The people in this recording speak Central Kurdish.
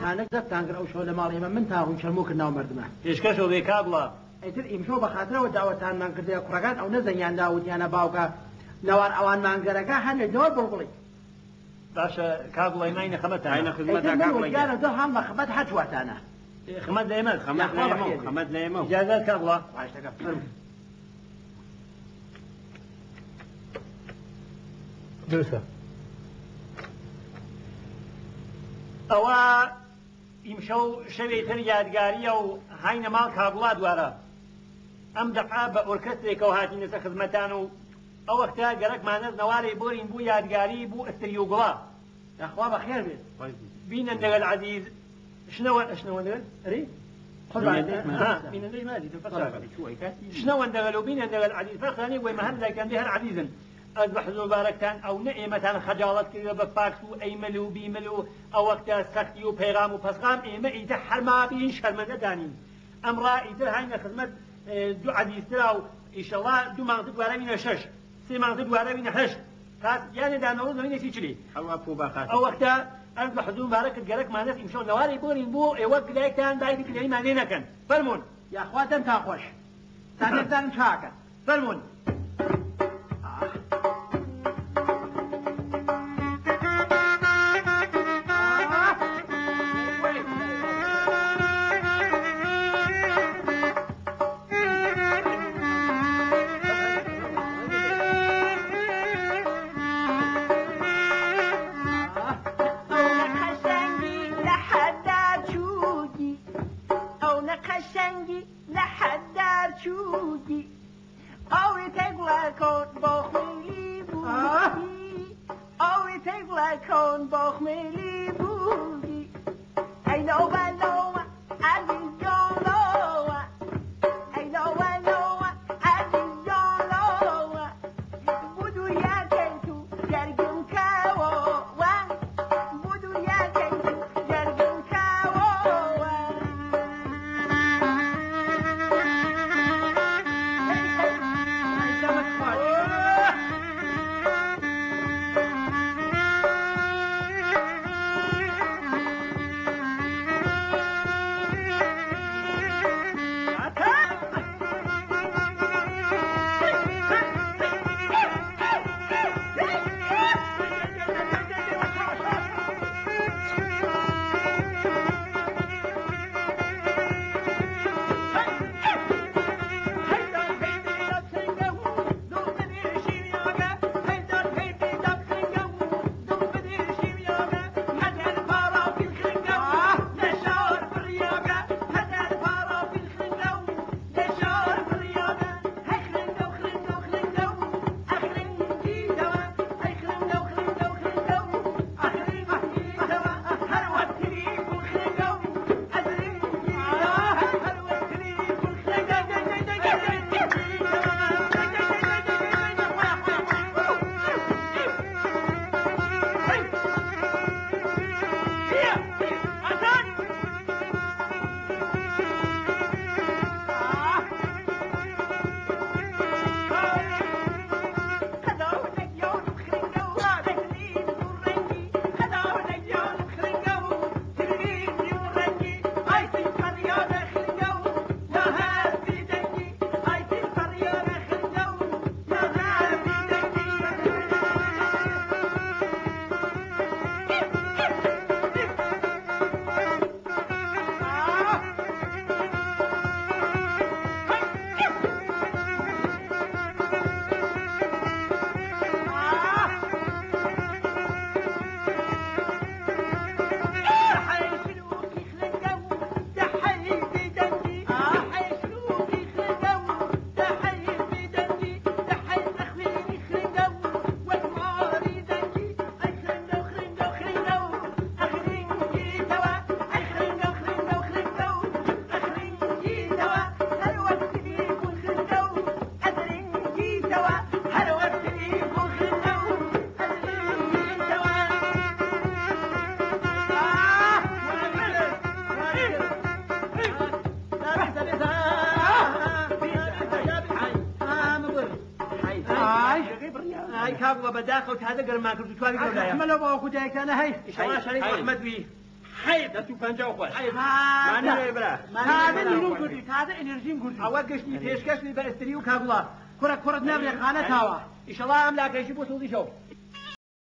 تانەک زەفتان کرد ئەو شەوە لە ماڵی ئێمە من تا ڕوون چەرمۆ کرد ناو مەردمە. پێشکەشەوە بێ کاک وڵا. ئیتر ئیمشەو بە خاترەوە داوەتانمان کردە کوڕەکان ئەو نەزەنگیان دا وتیانە باوکە نەوار ئەوانمان گەرەکە هەنێ نەوار بڵبڵی. باشە کاک وڵای ماینە خەمەتانە. ماینە خزمەتە ئیتر من کاک وڵای. وتیانە دۆ هەم بە خەمەت هەچواتانە. خمەت لە ئێمە. خەمەت لە ئێمە و خەمەت لە ئێمە و. ئیجازات کاک وڵا. باش دەکەم فەرموو. دروستە. ئەوە ئیمشەو شەوێ تر یادگاریە و هاینە ماڵ کاگوڵا دوارە. ئەم دەفعە بە ئۆرکەسترێکەوە هاتینەسە خزمەتان و ئەو وەختە گەرەکمانەس نەوارێ بۆرین بوو یادگاری بوو ئەستری و گوڵا. یاخوا بەخێر بێت. بینەندەگەل عەزیز شنەوە شنەوەندەگەل ئەرێ بینەندەی مازی شنەوەندەگەل و بینەندەگەل عەزیز فەرقیان وەی مەهەر لایکان هەر عەزیزن. ئەز بە حزور مبارەکتان ئەو نە ئێمەتان خەجاڵەت کردە بە فاکس و ئەیمەل و بیمەل و ئەو وەختە سەختی و پەیغام و پەسغام ئێمە ئیتر هەرما بین شەرمەندەتانین. ئەمڕا ئیتر هاینە خزمەت دوو عەزیزترا و ئیشەڵا دوو مانگتر دوارە بینە شەش سێ مانگتر دوارە بینە هەشت خاس یانێ دانەوە زەمینە سی چلی. ئەوە پوو باخات. ئەو وەختە ئەرز بە حزور مبارەکت گەرەکمانەس ئیمشەو نەوارێ بۆرین بۆ ئێوە گلایکتان بایدی گلەیمان لێ نەکەن. فەرموون. یاخوا دەمتان خۆش. تا نەزانم چاکە. فەرموون. کاک بە بەداخەوە تازە گەرممان کرد و توانی گەورەیە. ئەحمەد لەو باوەکو دایکتانە هەی. ئیشەڵا شەریف ڕەحمەت بی. حەیف. دەست و پەنجە خۆش. حەیف. مانی برا. تازە نیرۆم کردی، تازە ئێنێرژیم کردی. ئەوە گشتی پێشکەشی بە ئەستری و کاگوڵا. کوڕە کوڕت نەبرێ خانە تاوە. ئیشەڵا ئەم لاکەیشی بۆ سوڵی شەو.